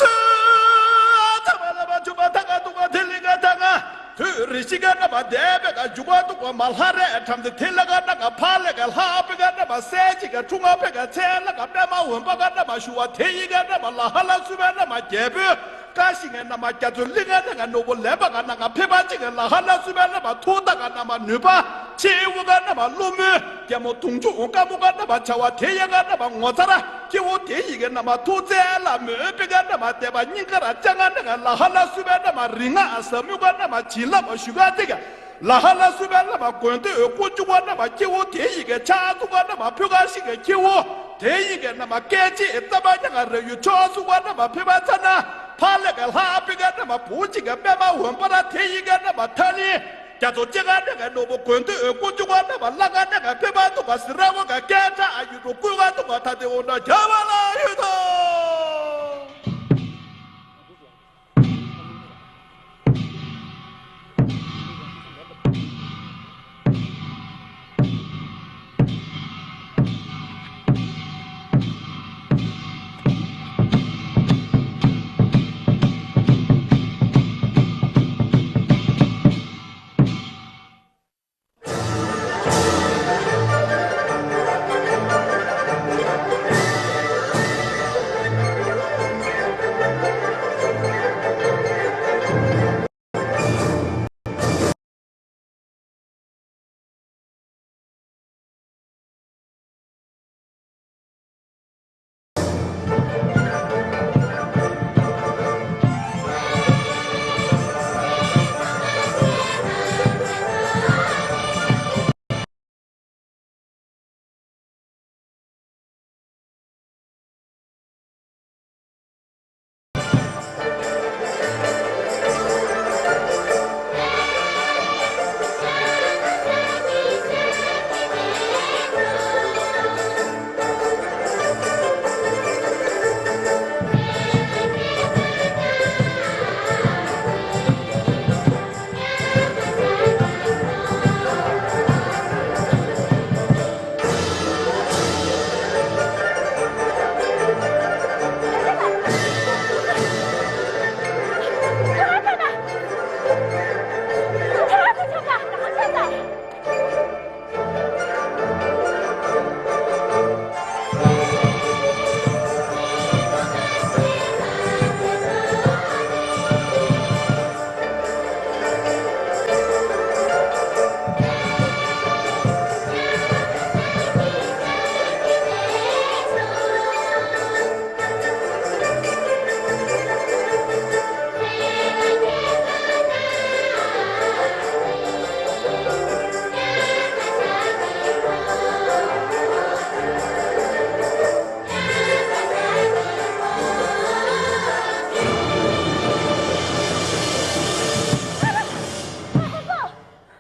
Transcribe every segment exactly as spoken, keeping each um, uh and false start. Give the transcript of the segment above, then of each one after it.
ཚུལ། ཐ་མ་ལ་མ་བྱུང་བ་ཐ་ག་ཐུག་ག་ཐི་ལི་ག་ཐ་ག་ཐུ་རི་ཤི་ག་ན་མ་དེ་བེ་ག་འཇུག་ག་ཐུག་ག་མ་ལྷ་རེ་ཁྲམ་ཚེ་ཐི་ལ་ག་ན་ག་ཕ་ལེ་ག་ལྷ་བེ་ག་ན་མ་སེ་ཅི་ག་ཁྲུང་ང་བེ་ག་ཚེ་ལ་ག་པད་མ་འོན་པ་ག་ན་མ་ཞུ་བ་དེ་ཡི་ག་ན་མ་ལ་ཧ་ལ་སུ་བེ་ན་མ་རྒྱལ་པོ། ཀ་ཤི་ངེ་ན་མ་རྒྱ་མཚོ་གླིང་ང་ན་ག་ནོ་བོ་ལེ་བ་ག་ན་ག་ཕེ་བ་ཅི་ག་ལ་ཧ་ལ་སུ་བེ་ན་མ་ཐུག་ད་ག་ན་མ་ནུས་པ་ཆེ་བོ་ག་ན་མ་ལོ་མོ་རྒྱ་མོ་དུང་ཆུ་འོ་ཀ་མོ་ག་ན་མ་བྱ་བ་དེ་ཡི་ག་ན་མ་ངོ་ཚ་ར། སྐྱེ་བོ་དེ་ཡི་གེ་རྣམས་ཐུགས་བརྩེ་ལ་མོས་པའི་གེ་རྣམས་དད་པ་སྙིང་ཁར་བཅངས་ང་ནི་ལ་ཧ་ལ་སུ་བའི་རྣམས་རིག་སྔགས་ཟབ་མོའི་གེ་རྣམས་བྱིན་རླབས་ཞུ་ག་ཏི་ག་ལ་ཧ་ལ་སུ་བའི་རྣམས་དགོན་སྡེ་དཀོན་མཆོག་གེ་རྣམས་སྐྱེ་བོ་དེ་ཡི་གེ་ཕྱག་ཐུག་གེ་རྣམས་ཕུལ་ག་ཤི་གེ་སྐྱེ་བོ་དེ་ཡི་གེ་རྣམས་སྐད་ཅིག་ཙམ་པ་ཉག་ག་རེ་ཡུལ་ཕྱོགས་སུ་གེ་རྣམས་ཕེབས་པ་ཚ་ན་ཕ་ལེ་གེ་ལྷག་པའི་གེ་རྣམས་བུ་གཅིག་གེ་པད་མ་འོན་པ་ར་དེ་ཡི་གེ་རྣམས་ཐ་ལི། རྒྱ་མཚོ་སྐྱེ་རྒ་ནས་ཀ་ནོར་བུ་དགོན་སྡེ་འོད་སྐུ་འཇུག་པ་རྣམས་བླ་རྒན་ནས་ཀ་ཕེབས་པ་འདུག་ག་ཟི་ར་བ་ག་སྐད་གྲགས་ཨ་ཡུ་རུ་ཀུན་ག་འདུག་ག་ད་དེ་འོ་ན་རྒྱ་བ་ལ་ཡོད་དོ།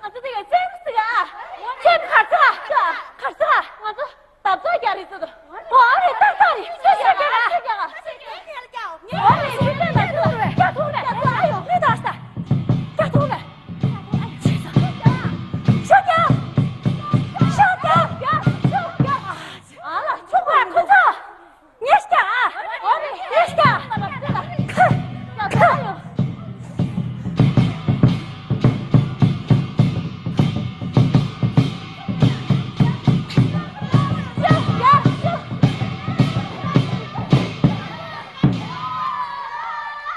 ང་ཚོ་དེ་ག་བཙན་ཟིག་ཨ། ཁྱོད་གར་ཚ་ག་གར་ཚ་ག་ང་ཚོ་འདབ་ཚོགས་རྒྱག་རེད་ཟེར་དུ། ཨོ་རེད་ཏག་ཏག་རེད། ཁྱོད་ཤོད་རྒྱག་ཨ། ཁྱོད་རྒྱག་ཨ། ཨོ་རེད་ཁྱོད་ལྟ་ན་ཟེར་རྒྱག་ཐུག་རེད། ཨ་ཡོ་རེད་ད་ས་རྒྱག་ཐུག་རེད། ཤོད་རྒྱག་ཤོད་རྒྱག་ཤོད་རྒྱག་ཨ་ལ་ཆུ་བར་ཁོ་ཚོ། ཉེས་ཀྱག་ཨ། ཉེས་ཀྱག་ཁ་ཁ།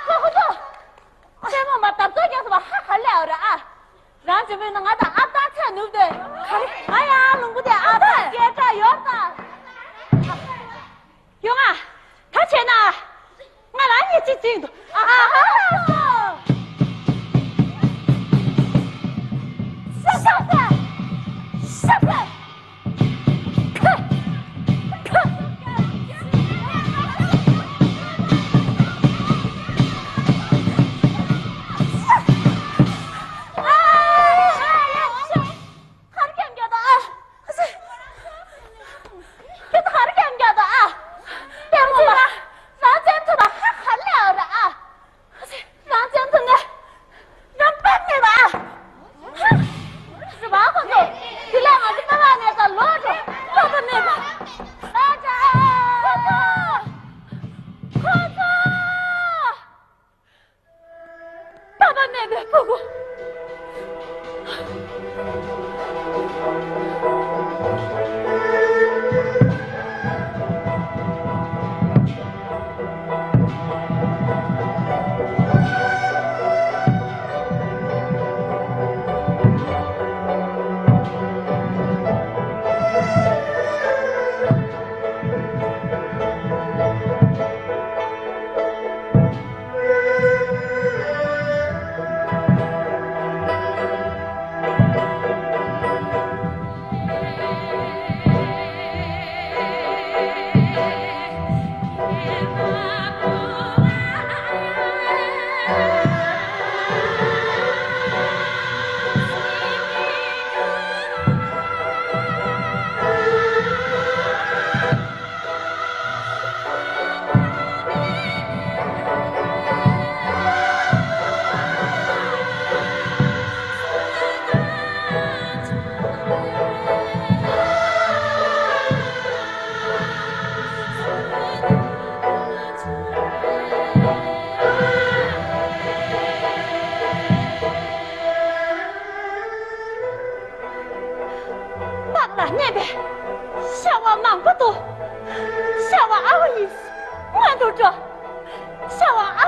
ཁོ་ཁོ་ཚོ། སྲས་མོ་མ་འདབ་ཚོགས་རྒྱག་སོང་བ་ཧ་ག་ལས་ཨ་ར་ཨ། རང་བྱེད་མོས་ན་ང་དང་ཨ་ཕ་ཚད་ནུབ་དེ། ང་ཡང་ལུང་པ་དེ་ཨ་ཕ་སྐད་གྲགས་ཡོད་ད། ཡོང་ཨ། ད་བྱས་ན། ང་རང་ཉིད་ཅི་བྱིན་འདུག་ཨ་ཧ་ཧ། ཤ་ཤ་ཤ། ཤ་ཤ།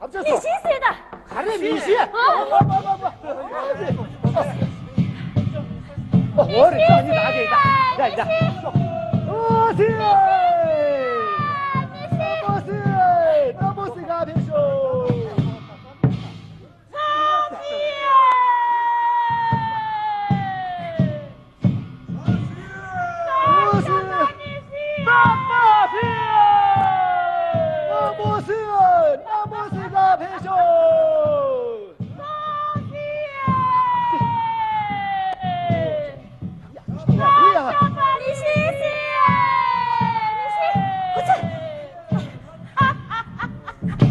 ཨ་ཙི། མི་ཤི་ཟེར་ད། ག་རེ་མི་ཤི། ཨ། ཨོ་རེ། ཨོ་ནི་ད་དེ་ད་ཡ་ཡ། ཨོ་སི། ཨ་མོ་སི། ཨ་མོ་སི་ག་ཕེབས་ཤོག་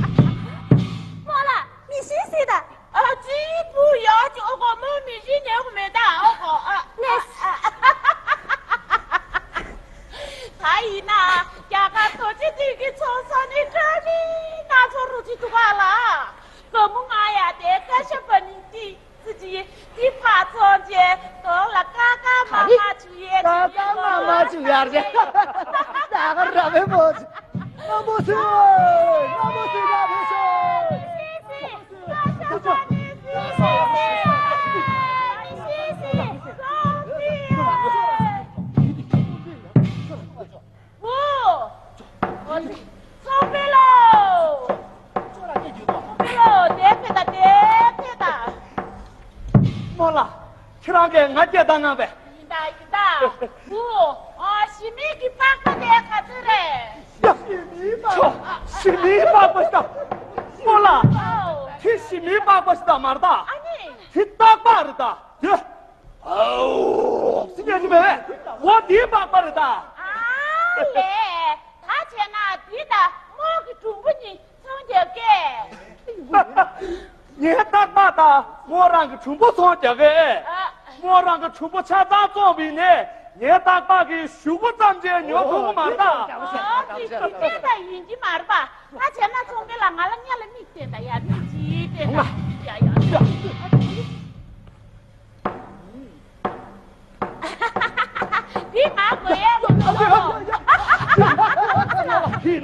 རྨོ་ལགས། མི་ཤི་ཟེར་ད། ཨ་ཙི། བུ་ཡག་ཅིག་ཨོ་གོ། མོ་མི་ཤི་ཉན་གི་མེད་ད་ཨོ་གོ། ཨ། ལེས། ད་ཡིན་ན་རྒྱ་གར་རྡོ་རྗེ་གདན་གྱི་ཚོགས་བསགས་ནི་འདྲ་མིན་སྣ་ཚོགས་རུ་ཅིག་འདུག་ག་ལ། ག་མོ་ང་ཡ་དེ་ཀ་ཤ་པ་ནི་ཏི་ཙི་ཅི་ཏི་ཕ་ཚོང་ཅེ་དོ་ལ་ཀ་ཀ་མ་མ་ཆུ་ཡེ། ཀ་ཀ་མ་མ་ཆུ་ཡར་ཅེ། ད་ག་ར་བའི་མོ། ཨ་མོ་སི། ཨ་མོ་སི་ག་ཕེབས་ཤོག་ཚོང་དཔོན་ལགས། ཚོང་དཔོན་ལགས། དེ་ཕེབས་ད། དེ་ཕེབས་ད། རྨོ་ལགས། ཁྱེད་རང་གིས་ང་སྐད་བཏང་གནང་པས། ཡིན་ད་ཡིན་ད། བུ། ཨ། ཞི་མི་གི་པགས་པ་དེ་ག་ཚོད་རེད། ཡ། ཞི་མིའི་པགས་པ། ཞི་མིའི་པགས་པ་ཞིག་དང་། རྨོ་ལགས། ཨོ། དེ་ཞི་མིའི་པགས་པ་ཞིག་དང་མ་རེད་ད། ཨ་ནི། དེ་སྟག་པགས་རེད་ད། དེ། ཨའོ། སི་ཉན་གི་མེད། འོ་དེའི་པགས་པ་རེད་ད། ཨ་ལས། ད་བྱས་ན་དེ་ད་རྨོ་གི་གྲུམ་བུ་གཉིས་ཚོང་རྒྱག་གས། ངའི་སྟག་པགས་དང་རྨོ་རང་གི་གྲུམ་བུ་ཚོང་རྒྱག་གས། ཨ། རྨོ་རང་གི་གྲུམ་བུ་ཆ་ཚང་བཙོངས་པ་ཡིན་ནའི་ངའི་སྟག་པགས་ཀྱི་གཞུག་གུ་ཙམ་ཅིག་ཉོ་ཐུབ་ཀྱི་མ་རེད་ད། ཨོ་དེ་དེ་ད་ཡིན་གྱི་མ་རེད་པ། ད་བྱས་ན་ཚོང་དཔོན་ལགས། ང་ལ་སྔོན་ལ་མིག་བསྟན་ད་ཡ། མིག་ཅིག་བསྟན་ད། ཡ་ཡ་ཡ། འདི་ང་དགོས་ཡས་མི་འདུག་བྱས་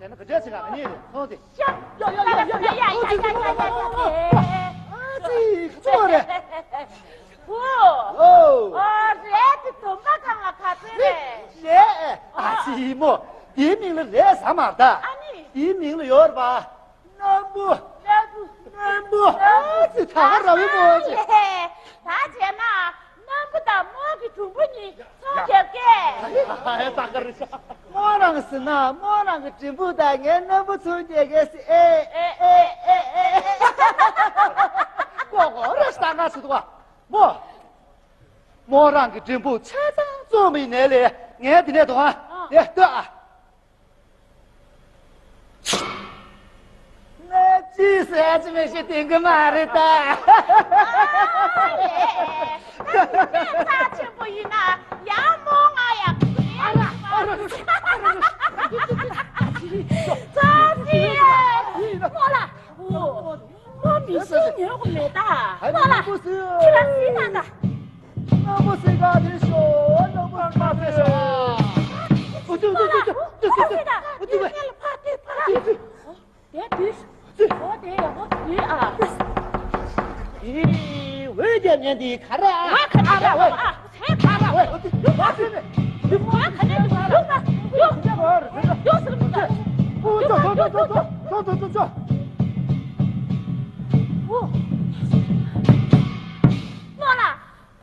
ན་ག་འདྲས་ཟེར་ག་ངེད་ཚོང་དེ། ཡ་ཡ་ཡ་ཡ་ཡ་ཡ་ཡ། ཨ་ཙི། ཁ་ཚུགས་རེད། བུ། ཨོ། ཨོ། རས་དེ་དུམ་པ་གང་ལ་ག་ཚོད་རེད། རས། ཨ་ཙི་མོ། དེའི་མིང་ལ་རས་ཟེར་མ་རེད་ད། ཨ་ནི། དེའི་མིང་ལ་ཡོད་རེད་པ། སྣམ་བུ། སྣམ་བུ། སྣམ་བུ། ཨ་ཙི། ད་ག་ར་བའི་མོ་ཅིག་ད་བྱས་ན། སྣམ་བུ་དང་རྨོ་གི་གྲུམ་བུ་གཉིས་ཚོང་རྒྱག་གས། ཨ་ཡ། ད་ག་རེད། རྨོ་རང་ཟེར་ན་རྨོ་རང་གི་གྲུམ་བུ་དང་ངའི་སྣམ་བུ་ཚོང་རྒྱག་གས་ཟེར། ཨེ་ཨེ་ཨེ་ཨེ། ཀོ་ཀོ་རེ་ད་ང་ཟེར་འདུག་ག། རྨོ། རྨོ་རང་གི་གྲུམ་བུ་ཆ་ཚང་བཙོངས་པ་ཡིན་ནའི་ལས་ངས་དེ་ནས་དོ་ཨ། ཨ། དེ་ལྟོས་ཨ། ང་ཅི་ཟེར་ཅི་མི་ཤེས་དེང་གི་མ་རེད་ད། ཨ་ལས། ད་ནི་ཚ་ཆེན་པོ་ཡིན་ན་ཡང་རྨོ་ང་ཡག་པོ་ཨ་ར་ཨ་ར་ཨ་ར། ཚ་སི་ཡ། རྨོ་ལགས། ཨོ། རྨོ་མི་ཤི་ཉན་གི་མེད་ད། རྨོ་ལགས། ཁྱེད་རང་སི་ད་ད། རྨོ་སི་ག་དེ་ཤོ། རྨོ་སི་ག་དེ་ཤོ། ཨུ་ཏུ་ཏུ་ཏུ་ཏུ་ཏུ་ཏུ་ཏུ། ཨུ་ཏུ་ཏུ་ཏུ་ཏུ། དེ་དུས། ཨོ་དེ་ཡག་པོ་དེ་ཨ། ཨེ། འོད་རྒྱབ་ཉན་དེ་ག་ར་ཨ། འོད་ག་ནས་རྒྱབ་ཨ། ཨ་ར་འོད། ཡོ་ཡོ་ཡོ། འོད་ག་ནས་རྒྱབ་ཨ། ཡོ་ཡོ། ཡོ་ཟེར་མི་འདུག་ཡོ་ཡོ་ཡོ་ཡོ་ཡོ། ཨོ། རྨོ་ལགས།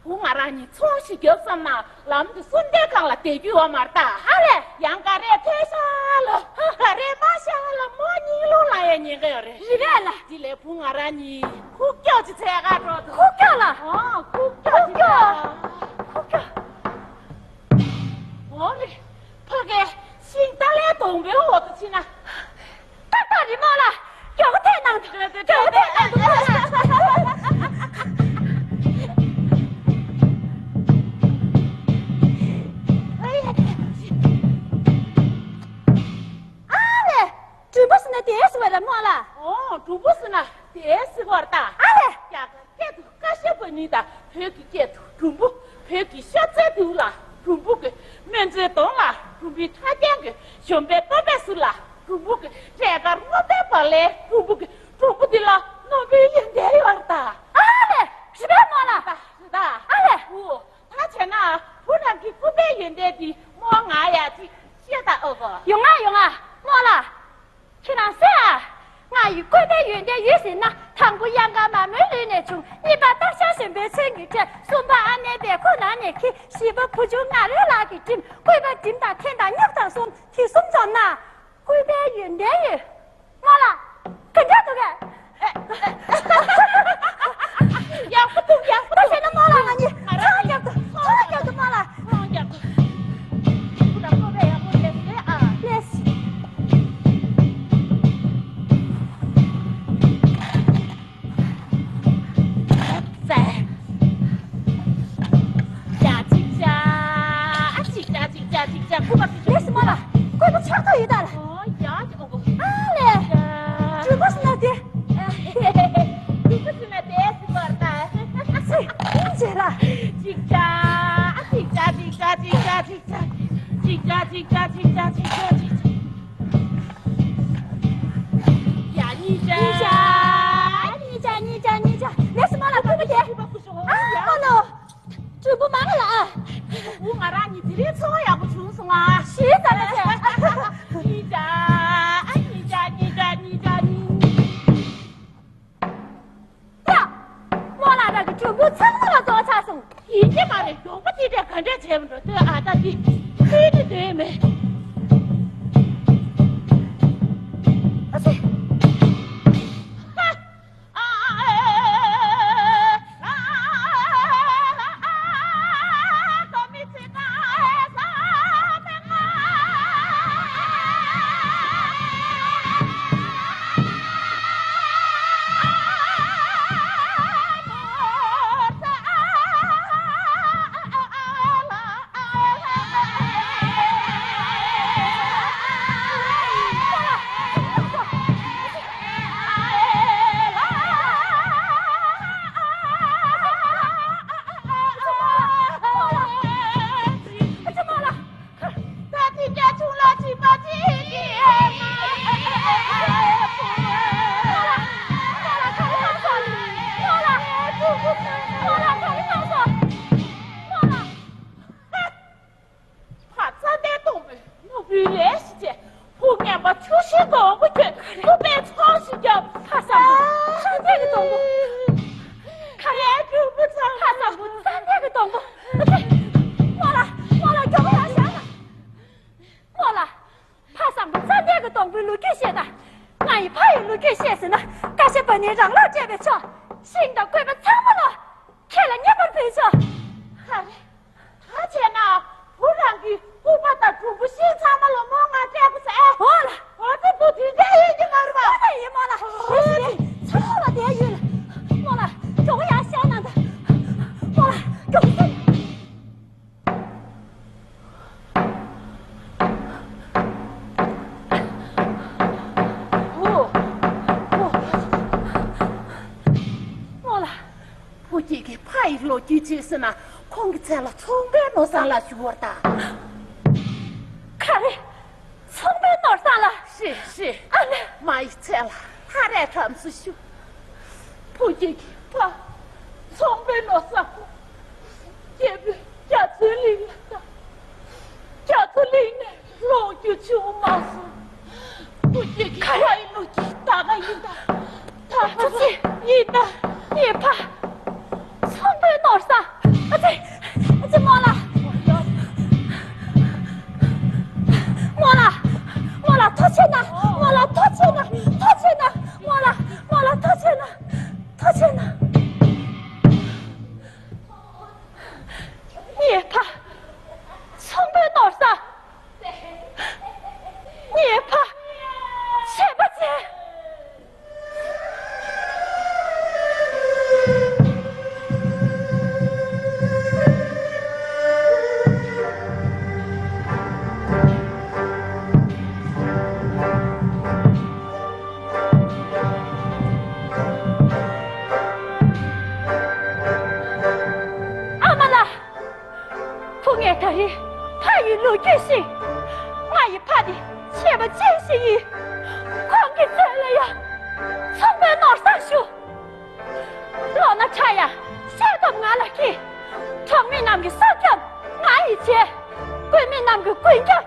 བུ་ང་ རང་གཉིས་ཚོང་ཞིག་རྒྱབ་བསམ་ན་ལམ་དུ་གསུམ་ལྡན་ཁང་ལ་བསྡད་རྒྱུ་ཡོད་མ་རེད་ད། ཧ་ལས། ཡང་ག་རེ་ཐོས་ཤག་ལོ། ག་རེ་མ་ཤག་ལོ། མོ་སྙིང་རླུང་ལངས་ཡས་ཉེན་ཁ་ཡོད་རེད། རེད་རེད་ལ། དེ་ལས་བུ་ང་རང་གཉིས་ཁུག་ཀྱོག་ཅིག་འཚོལ་ག་འགྲོ་འདུག་ཁུག་ཀྱོག་ལ། ཨོ། ཁུག་ཀྱོག་ཅིག་འཚོལ། ཁུག་ཀྱོག་འོ་རེད། ཕ་གིའི་ཤིང་རྟ་ལའི་སྡོང་པོའི་འོག་ཏུ་ཕྱིན་ན། ཏག་ཏག་རེད་མོ་ལ། མགྱོགས་པོ་ཐད་གནང་དང་། མགྱོགས་པོ་ཐད་གནང་དང་མོ་ལ། ཨ་ལས། མགྲོན་པོ་ཟེར་ན་དེ་ཟེར་བ་རེད་མོ་ལ། ཨོ། མགྲོན་པོ་ཟེར་ན་དེ་ཟེར་བ་རེད་ད། ཨ་ལས། རྒྱ་གར་སྐད་དུ་ཀ་ཤ་པ་ནི་དང་བོད་ཀྱི་སྐད་དུ་མགྲོན་པོ། བོད་ཀྱི་ཤ་ཚའི་མདེའུ་ལ་མགྲོན་པོ་དགོས། སྨན་རྩྭའི་སྡོང་ལ་མགྲོན་པོའི་ཁྲག་རྒྱུན་དགོས། གཞོན་པའི་སྟོན་པའི་ཟུར་ལ་མགྲོན་པོ་དགོས། རས་དཀར་སྔོན་པོའི་བག་ལེབ་མགྲོན་པོ་དགོས། མགྲོན་པོ་འདི་ལ་ནོར་བུའི་ཡོན་ཏན་ཡོད་རེད་ད། ཨ་ལས། རེད་པས་མོ་ལ། རེད་ད། རེད་ད། ཨ་ལས། འོ། ད་བྱས་ན་བུ་རང་གི་སྐུ་པའི་ཡོན་ཏན་འདི་མོ་ང་ཡ་ཅིག་བཤད་ད་ཨོ་གོ། ཡོང་ང་ཡོང་ང་མོ་ལ། ཁྱེད་རང་གསན་ཨ། ང་ཡི་སྐུ་པའི་ཡོན་ཏན་ཡོད་ཟེར་ན། དང་པོ་གཡང་དཀར་མ་མོའི་ལུས་ནས་བྱུང་། གཉིས་པ་སྟག་ཤར་གཞོན་པའི་མཚན་གྱི་ཕྲད། གསུམ་པ་ཨ་མའི་སྦལ་ཁོག་ནང་ནས་འཁྱེར། བཞི་པ་བུ་ཆུང་ང་རོའི་ལག་གིས་བསྒྲིམས། བརྒྱད་པ་འགྲིམ་དང་འཐེན་དང་བསྙབས་དང་གསུམ། དེ་གསུམ་འཛོམས་ན་སྐུ་པའི་ཡོན་ཏན་ཡོད། མོ་ལ། ག་འདྲ་འདུག་གས། ཡག་པོ་འདུག་ཡག་པོ་འདུག་ད་བྱས་ན་མོ་ལ་ང་གཉིས་ཚོང་རྒྱབ་ཏུ་ཚོང་རྒྱབ་ཏུ་མོ་ལ། ཚོང་རྒྱབ་ཏུ། ཁོ་དང་ཁོ་པས་ཡག་པོ་ལས་ཟེར་ཨ། ལས། ཙེ། ཡ་ཅིག་ཅ། ཨ་ཅིག་ཅ་ཅིག་ཅ་ཅིག་ཅ། ཁུ་བ་ཅིག་ཅ། ལས་སུ་མོ་ལ། ཁོ་པ་ཆགས་ཐོག་ཡོད་ད་ལ། ཨོ་ཡ་ཅིག་ཨོ་གོ། ཨ་ལས། ཡ། གྲུ་པ་སུ་ན་དེ། གྲུ་པ་སུ་ན་དེ་སུ་བར་ད། ཨ་ཅིག་ཅེ་ལ། ཅིག་ཅ། ཨ་ཅིག་ཅ་ཅིག་ཅ་ཅིག་ཅ་ཅིག་ཅ། ཅིག་ཅ་ཅིག་ཅ་ཅིག་ཅ་ཅིག་ཅ་ཅིག་ཅ། ཡ་གཉིས་ཅ། གཉིས་ཅ། གཉིས་ཅ་གཉིས་ཅ་གཉིས་ཅ། ལས་སུ་མ་ལ་ཁུ་བ་དེ། ཨ་མ་ལོ། གྲུ་པ་མ་ལ་ཨ། བུ་ང་རང་གཉིས་དེ་རིང་ཚོང་ཡག་པོ་བྱུང་སོང་ཨ། ཞེས་ཟེར་ན་བྱས། གཉིས་ཅ། ཨ་གཉིས་ཅ་གཉིས་ཅ་གཉིས་ཅ་གཉིས། ཡ། མོ་ལ་རང་གི་གྲུ་པ་ཚང་མ་ལ་རྫོགས་ཚར་སོང་། ཡིན་གྱི་མ་རེད། མགྱོགས་པོ་དེ་འདྲས་ག་འདྲས་བྱས་མི་འགྲོ། ལྟོས་ཨ་ད་འདི་ཁུལ་ནི་འདོད་མེད། ཨ་ཙི། ཕ་ཙ་ནའི་སྡོང་པོས་ནོར་བུའི་ལས་ཤིག་བྱས། བུ་ངན་པ་ཆུ་ཤིང་གི་འོག་གི་ཁྱོད་ཁུ་པའི་ཚོང་ཞིག་རྒྱབ། ཕ་བཟང་པོ་ཙ་ནའི་གི་སྡོང་པོ། ཁ་རས་གྱུར་པོ་ཚང་། ཕ་བཟང་པོ་ཙ་ནའི་གི་སྡོང་པོ། མོ་ལ། མོ་ལ་མགྱོགས་པོ་ཡར་བཞག་ན། མོ་ལ། ཕ་བཟང་པོ་ཙ་ནའི་གི་སྡོང་པོའི་ལོ་རྒྱུས་བཤད་དང་། ང་ཡི་ཕ་ཡི་ལོ་རྒྱུས་བཤད་ཟེར་ན། ཀ་ཤ་པ་ནི་རང་ལོག་སྤྲད་པས་ཆོག་ཤིང་དང་བཀོད་པ་ཚང་མ་ལོ། ཁྱེད་ལ་མཉེས་པར་ཕུལ་ཆོག་ཧ་རེ། ད་བྱས་ན་བུ་རང་གི་སྐུ་པ་དང་གྲུ་པ་ཤིང་ཚང་མ་ལོ་མོ་ང་སྤྲད་དགོས་ཟེར་ཨེ། འོ་ལ། འོ་ཙི་བུ་དེ་འདྲ་ཡིན་གྱི་མ་རེད་པ། འོ་ལ་ཡིན་མོ་ལ། ཨོ་ཙི་ཚ་བ་དེ་ཡིན་ལ། མོ་ལ་མགྱོགས་པོ་ཡར་བཞག་གནང་དང་། མོ་ལ་མགྱོགས་པོ་ཟེར། ཨོ། ཨོ། མོ་ལ། བུ་ཁྱེད་ཀྱི་ཕ་ཡི་ལོ་རྒྱུས་བྱས་ཟེར་ན་ཁོང་གི་མཚན་ལ་ཚོང་པའི་ནོར་བཟང་ལ་ཞུ་བར་གདའ། ག་རེ། ཚོང་པའི་ནོར་བཟང་ལ། ཤེས་ཤེས། ཨ་ལས། མ་ཡི་མཚན་ལ་ལྷ་རས་ཁྲམ་སུ་ཞུ། བུ་ཁྱེད་ཀྱི་ཕ་ཚོང་པའི་ནོར་བཟང་ཁོ། སྐྱེས་བུ་རྒྱ་མཚོའི་གླིང་ལ་གདའ། རྒྱ་མཚོ་གླིང་ནས་ལོངས་སྤྱོད་བྱུང་མ་སོང་། བུ་ཁྱེད་ཀྱི་ཕ་ཡི་ལོ་རྒྱུས་ད་ག་ཡིན་ད། ད་ག་ཚོད་ཡིན་ད། ངའི་ཕ་ཚོང་པའི་ནོར་བཟང་། ཨ་ཙི། ངས་ད་རེས་ཕ་ཡི་ལོ་རྒྱུས་ཤིག་ང་ཡི་ཕ་དེ་ཆེས་པ་ཅན་ཞིག་ཡིན། ཁོང་གི་མཛད་ལ་ཡང་མཚུངས་པའི་ནོར་བཟང་ཞུ། ལོ་ན་ཕྲ་ཡང་ཤེས་སྟོབས་ང་ལ་མཁས། གྲོང་མི་རྣམས་ཀྱི་སྲོག་སྐྱོབ་ང་ཡིས་བྱས། མགོན་མི་རྣམས་ཀྱི་མགོན་སྐྱབས་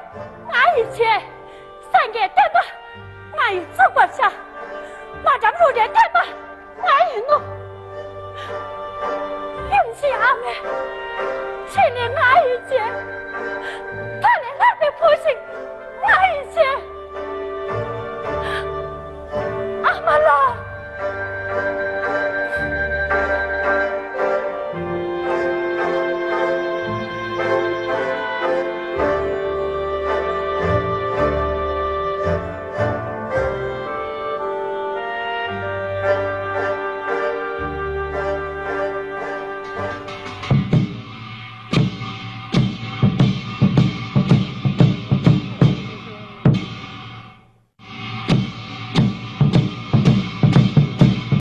ང་ཡིས་བྱས། སངས་རྒྱས་བསྟན་པ་ང་ཡིས་བཙུགས་པར་བྱ། མ་དྲག་རུ་རའི་བསྟན་པ་ང་ཡིས་བསྣུབ། ཡུམ་གྱི་ཨ་མས་ཕྱི་ནས་ང་ཡིས་བྱས། མཐའ་ནས་ལྷག་པའི་བུ་ཞིག་ང་ཡིས་བྱས།